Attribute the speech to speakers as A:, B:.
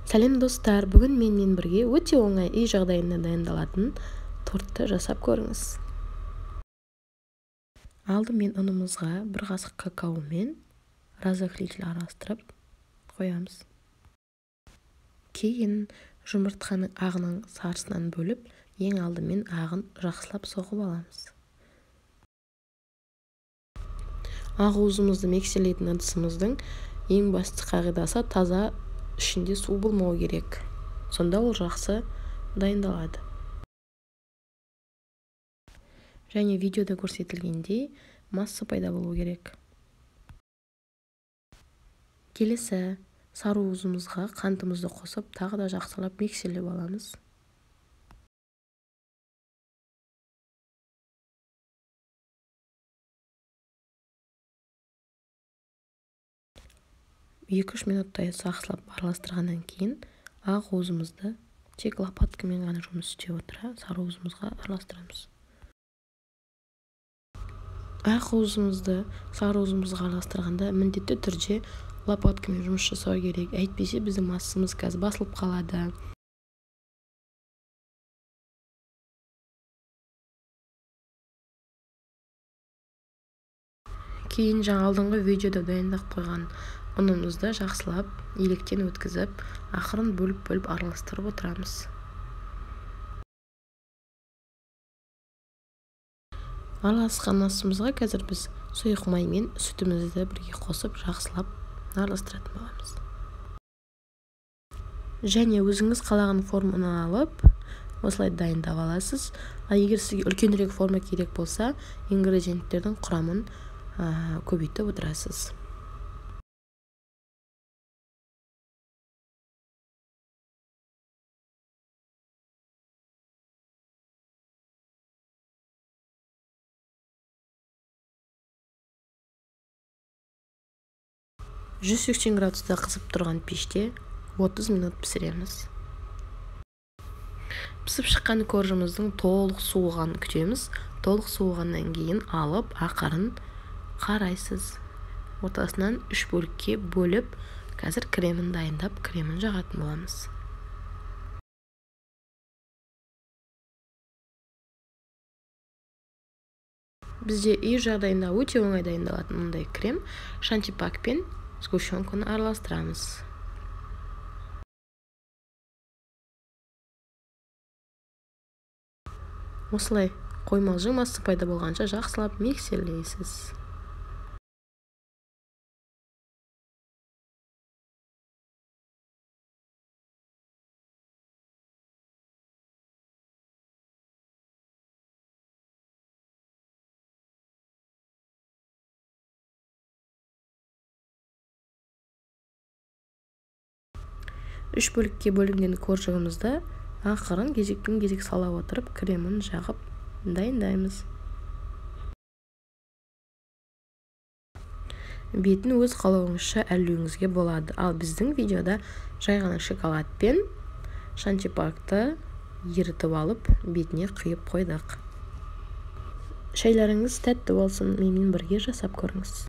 A: Сәлем достар, бүгін менімен бірге өте оңай үй жағдайында дайындалатын тортты жасап көріңіз. Алдымен ұнымызға бір қасық какао мен разрыхлитель араластырып қоямыз. Кейін жұмыртқаның ағының сарысынан бөліп, ең алдымен ағын жақсылап соғып аламыз. Ақ уызымызды миксерлейтін ыдысымыздың ең басты қағидасы таза, ішінде су болмау керек. Сонда ол жақсы дайындалады. Және видеода көрсетілгендей масса пайда болу керек. Келесі сары уызымызға қантымызды қосып, тағы да жақсылап миксерлеп аламыз. Екі-үш минуттай жақсылап араластырғаннан кейін ақ уызымызды тек лопаткамен ғана жұмыс істеп отыра сары уызымызға араластырамыз. Ақ уызымызды сары уызымызға араластырғанда міндетті түрде лопаткамен жұмыс жасау керек. Әйтпесе біздің массамыз қазір басылып қалады. Кейін жаңа алдыңғы видеода дайындап қойған ұнымызды жақсылап електен өткізіп, ақырын бөліп-бөліп араластырып отырамыз. Араласқан массамызға қазір біз сұйық май мен сүтімізді бірге қосып жақсылап араластыратын боламыз. Және өзіңіз қалаған форманы алып, осылай дайындап аласыз. Ал егер сізге үлкенірек форма керек болса, ингредиенттердің құрамын көбейтіп отырасыз. 180 градуста қызып тұрған пеште 30 минут пісіреміз. Пісіп шыққан коржымыздың толық суығанын күтеміз. Толық суығаннан кейін алып, ақырын қарайсыз. Ортасынан 3 бөлікке бөліп, қазір кремін дайындап, кремін жағатын боламыз. Бізде үй жағдайында өте оңай дайындалатын мұндай крем шантипак пен сгущенканы араластырамыз. Осылай қоймалжың масса пайда болғанша жақсылап миксерлейсіз. Үш бөлікке бөлінген коржығымызды ақырын кезекпен кезек сала отырып, кремін жағып дайындаймыз. Бетін өз қалауыңызша әрлеуіңізге болады. Ал біздің видеода жай ғана шоколад пен шантипакты ерітіп алып, бетіне құйып қойдық. Шайларыңыз тәтті болсын, менімен бірге жасап көріңіз.